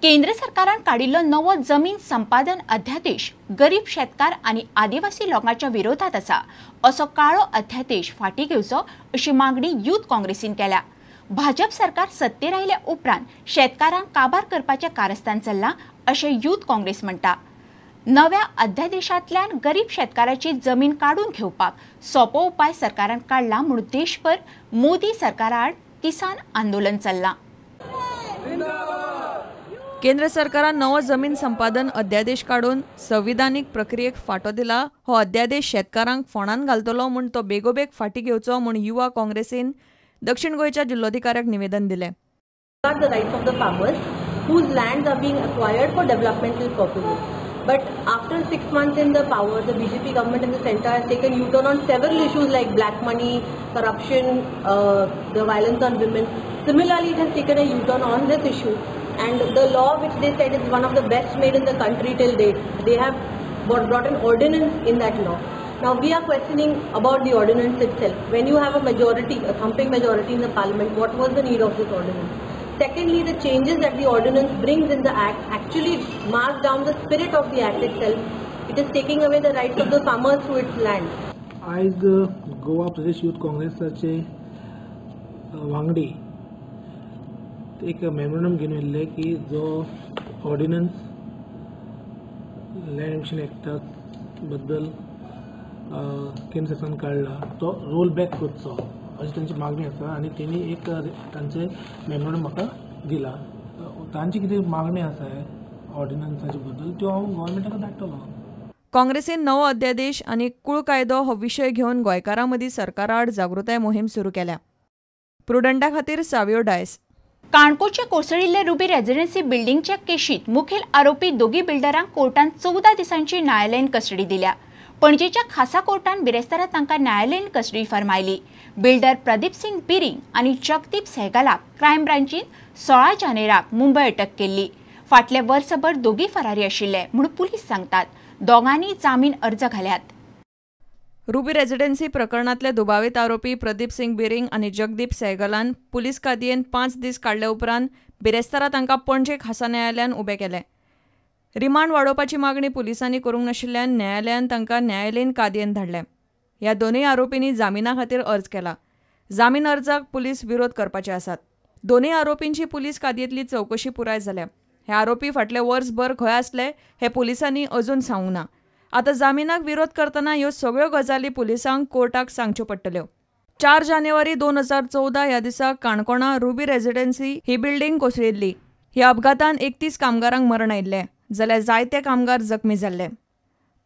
केंद्र सरकारान काडिल्लो नवो जमीन संपादन अध्यादेश गरीब शेतकार आनी आदिवासी लोकांच्या विरोधात आसा असो काळो अध्यादेश फाटीं घेवचो अशी मागणी यूथ काँग्रेसीन केल्या। भाजप सरकार सत्तेर आयल्या उपरांत शेतकारांक काबार करपाचें कारस्थान चल्लां अशें यूथ काँग्रेस म्हणटा। नव्या अध्यादेशांतल्यान गरीब शेतकाराची जमीन काडून घेवपाक सोपो उपाय सरकारान काडला म्हूण देशभर मोदी सरकारा आड किसान आंदोलन चल्लां। केंद्र सरकारान नवो जमीन संपादन अध्यादेश काडून संविधानीक प्रक्रियेक फाटो दिला। हो अध्यादेश शेतकारांक फोंडान घालतलो म्हूण तो बेगोबेग फाटीं घेवचो म्हूण युवा काँग्रेसीन दक्षिण गोंयच्या जिल्लोधिकाऱ्याक निवेदन दिलें। The rights of the farmers whose lands are being acquired for developmental purposes. But after 6 months in the power, the BJP government in the center has taken U-turn on several issues like black money, corruption, the violence on women. Similarly, it has taken a U-turn on this issue. And the law which they said is one of the best made in the country till date, they have brought an ordinance in that law. Now we are questioning about the ordinance itself. When you have a majority, a thumping majority in the parliament, what was the need of this ordinance? Secondly, the changes that the ordinance brings in the act actually marks down the spirit of the act itself. It is taking away the rights of the farmers to its land. आयज Goa Pradesh youth काँग्रेसाचे वांगडी एक memorandum घेवन येयल्ले की जो ordnance land acquisition एक्टा बद्दल केंद्र सरकारान काडला तो रोल बॅक करचो अशी तांची मागणी आसा आनी तेणी एक तांचे मेमोरंडम म्हाका दिला। तांची कितें मागणी आसा ऑर्डिनन्साचे बद्दल त्यो हांव गव्हर्मेंटाक धाडटलो। काँग्रेसीन नवो अध्यादेश आनी कुळ कायदो हो विशय घेवन गोंयकारां मदीं सरकारा आड जागृताय मोहीम सुरू केल्या। प्रुडंटा खातीर सावियो डायस। काणकोणचे कोसळिल्ले रुबी रेजिडेन्सी बिल्डिंगच्या केशीत मुखेल आरोपी दोगी बिल्डरांक कोर्टान 14 दिसांची न्यायालयीन कस्टडी दिल्या। पणजेच्या खासा कोर्टान बिरेस्तारा तांकां न्यायालयीन कस्टडी फर्मायली। बिल्डर प्रदीप सिंग बिरिंग आनी जगदीप सहगलाक क्रायम ब्रांचीन 16 जानेराक मुंबय अटक केल्ली। फाटले वर्सभर दोगी फरारी आशिल्ले म्हूण पुलीस सांगतात। दोगांनी जामीन अर्ज घाल्यात। रुबी रेजिडेन्सी प्रकरणांतले दुबावीत आरोपी प्रदीप सिंग बिरिंग आनी जगदीप सहगलान पुलीस कादयेन 5 दीस काडले उपरांत बिरेस्तारा तांकां पणजे खासा न्यायालयान उबे केले। रिमांड वाडोवपाची मागणी पुलिसांनी करूंक नाशिल्ल्यान न्यायालयान तांकां न्यायालयीन कादयेन धाडले। ह्या दोनूय आरोपींनी जामिना खातीर अर्ज केला। जामीन अर्जाक पुलीस विरोध करपाचे आसात। दोनूय आरोपींची पुलीस कादयेंतली चवकशी पुराय जाल्या। हे आरोपी फाटले वर्सभर खंय आसले हे पुलिसांनी अजून सांगूंक ना। आतां जामिनाक विरोध करतना ह्यो सगळ्यो गजाली पुलिसांक कोर्टाक सांगच्यो पडटल्यो। 4 जानेवारी 2014 ह्या दिसा काणकोणा रुबी रेजिडेन्सी ही बिल्डिंग कोसळिल्ली। ह्या अपघातान 31 कामगारांक मरण आयिल्लें जाल्यार जायते कामगार जखमी जाल्ले।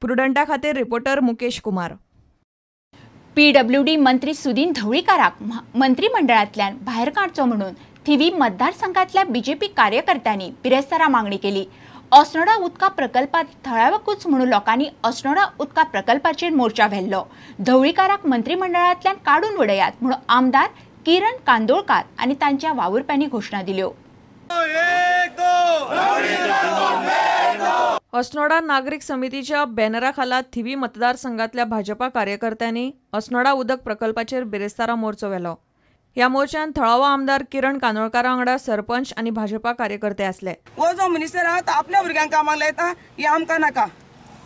प्रुडंटा खातीर रिपोर्टर मुकेश कुमार। पीडब्ल्यूडी मंत्री सुदीन ढवळीकाराक मंत्रिमंडळांतल्यान भायर काडचो म्हणून थिवी मतदारसंघातल्या बीजेपी कार्यकर्त्यांनी बिरेस्तारा मागणी केली। अस्नोडा उदका प्रकल्पात थळाव्याकूच म्हणून लोकांनी अस्नोडा उदका प्रकल्पाचेर मोर्चा व्हेल्लो। ढवळीकाराक मंत्रिमंडळांतल्यान काडून उडयात म्हणून आमदार किरण कांदोळकार आनी तांच्या वावुरप्यांनी घोशणा दिल्यो। अस्नोडा नागरीक समितीच्या बॅनरा खाला थिवी मतदारसंघातल्या भाजपा कार्यकर्त्यांनी अस्नोडा उदक प्रकल्पाचेर बिरेस्तारा मोर्चो व्हेलो। ह्या मोर्चान थळावो आमदार किरण कांदोळकारा वांगडा सरपंच आनी भाजपा कार्यकर्ते आसले। हो जो मिनिस्टर आहा तो आपल्या भुरग्यांक कामाक लायता हे आमकां नाका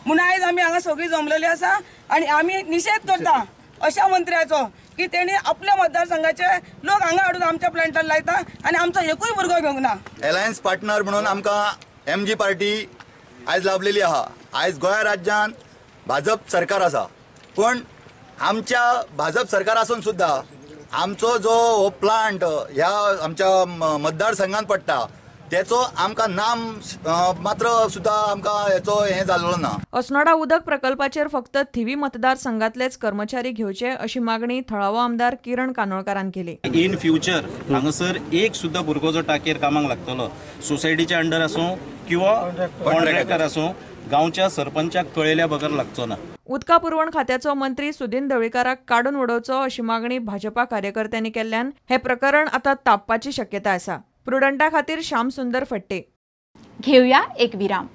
म्हणून आयज आमी हांगा सगळीं जमलेली आसा आनी आमी निशेध करता अशा मंत्र्याचो की तेणी आपल्या मतदारसंघाचे लोक हांगा हाडून आमच्या प्लॅन्टार लायता आनी आमचो एकूय भुरगो घेवंक ना। एलायन्स पार्टनर म्हणून आमकां एमजी पार्टी आयज लाभलेली आहा। आयज गोंय राज्यान भाजप सरकार आसा, पूण आमच्या भाजप सरकार आसून सुद्दां आमचो जो हो प्लांट ह्या आमच्या मतदारसंघात पडटा तेचो आमकां नाम मात्र सुद्दां आमकां हेचो हें जाल्लो ना। अस्नोडा उदक प्रकल्पाचेर फक्त थिवी मतदारसंघातलेच कर्मचारी घेवचे अशी मागणी थळावो आमदार किरण कानोळकारान केली। इन फ्युचर हांगासर एक सुद्दां भुरगो जो टाकयेर कामाक लागतलो सोसायटीच्या अंडर आसूं किंवा कॉन्ट्रॅक्टर आसूं गांवच्या सरपंचाक कळयल्या बगर लागचो ना। उदका पुरवण खात्याचो मंत्री सुदीन ढवळीकाराक काडून उडोवचो अशी मागणी भाजपा कार्यकर्त्यांनी केल्ल्यान हे प्रकरण आतां तापपाची शक्यता आसा। प्रुडंटा खातीर श्याम सुंदर फट्टे। घेऊया एक विराम।